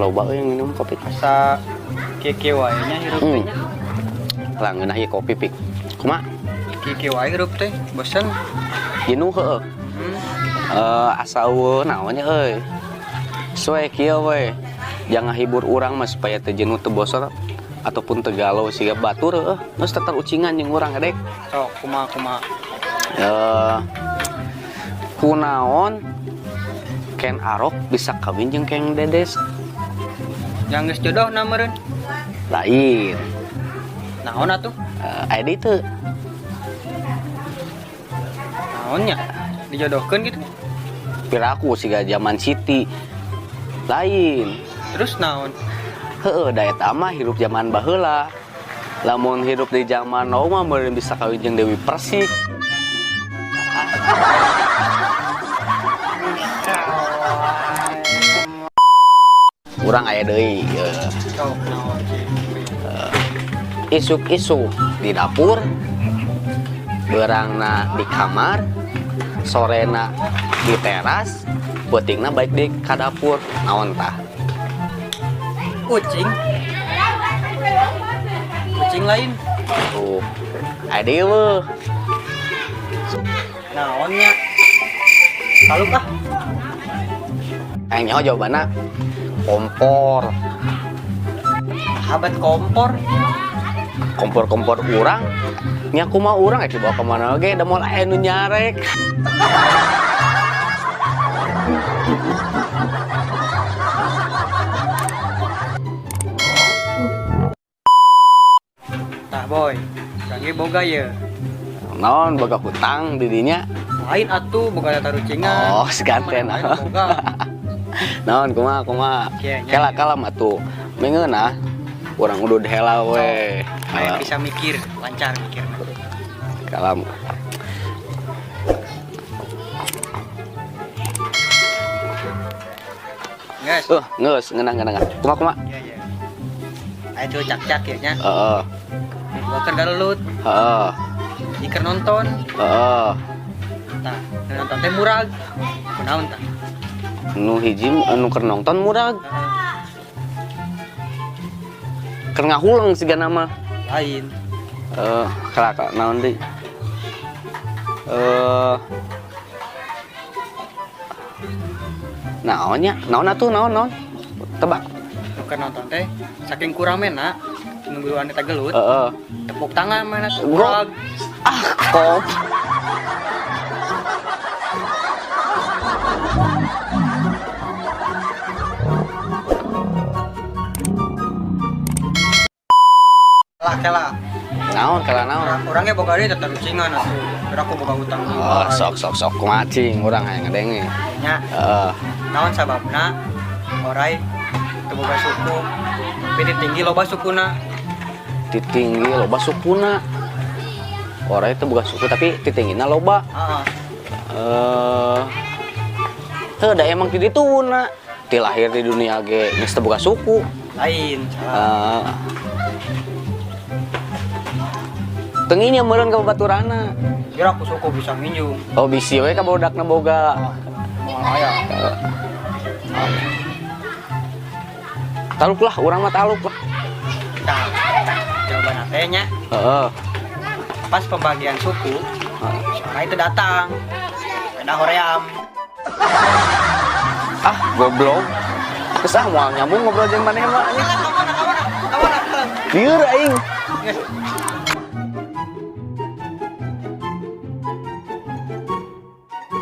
Loba euy yang minum kopi. Asa kieu wae nya hirup teh nya. Lah ngeunah ieu kopi pik. Kumaha? Kieu wae hirup teh, bosen. Jenuh heueuh. Asa eueuh naon nya euy. Soe kieu we. Jangan hibur urang mah supaya teu jenuh teu bosen ataupun teu galau siga batur heueuh. Geus tetar ucingan jeung urang edek. Sok kumaha kumaha. Kunaon Ken Arok bisa kawin jeung Kang Dedes? Yang geus jodohna meureun. Lain. Naon atuh? Aya deui teu? Naon nya? Dijodohkeun gitu. Piraku siga zaman Siti. Lain. Terus naon? Heeh, da eta mah hirup zaman baheula. Lamun hirup di zaman now mah meureun bisa kawin jeung Dewi Persik. Urang aya deui. Sok naon sih? Isuk-isuk di dapur, beurangna di kamar, sorena di teras, peutingna balik di ka dapur. Naon tah? Kucing. Kucing lain. Tuh. Aya deui weuh. Naon nya? Taluk ah. Aing nyaho jawabanna kompor. Sahabat kompor. Kompor-kompor urang nya kumaha urang rek dibawa ka mana ge da moal aya nu nyarek. Tah boy, urang ge boga ye. Naon boga hutang di dinya? Lain atuh boga tarucingan. Oh, seganten. Lain boga. Naon kumaha kumaha? Kieu nya. Kela kalam atuh. Mengeunah urang udud hela we. Kayak bisa mikir, lancar mikirna. Kalam. Geus. Geus ngeunah ngeunah. Kumaha kumaha? Iya iya. Aya tuh cak-cak ya nya. Heeh. Gua keur garelut, Heeh. iker nonton. Heeh. Tah, nu nonton teh murag. Kunaon tah? Nu hiji nu keur nonton murag. Keur ngahuleng sigana mah. Lain. Kala kala naon deui? Naon nya? Naon atuh naon naon? Tebak. Nu keur nonton teh saking kuramena nungguan eta gelut. Heeh. Tepuk tangan mana tuh? Gua- Murag. Ah, kop. Lah kela. Naon kala naon? Urang ge boga deui tatarucingan atuh. Urang aku boga hutang deui. Oh, sok sok sok kumaha cing urang hayang ngadenge. Nya, Heeh. naon sababna orai teu boga suku. Tapi ditinggi loba sukuna. Ditinggi loba sukuna. Orai teu boga suku tapi ditinggina loba. Heeh. Heuh da emang ti dituna. Ti lahir di dunia ge geus teu boga suku. Lain, salah. Tenginya meureun ka baturana. Kira aku suku bisa minjum. Oh bisi we ka bodakna boga. Moal aya. Taluk lah, urang mah taluk lah. Tah, jawaban teh nya. Heeh. Pas pembagian suku, si orai teu datang. Beda hoream. Ah, goblok. Geus ah moal nyambung ngobrol jeung maneh mah anjing. Lieur aing. Geus.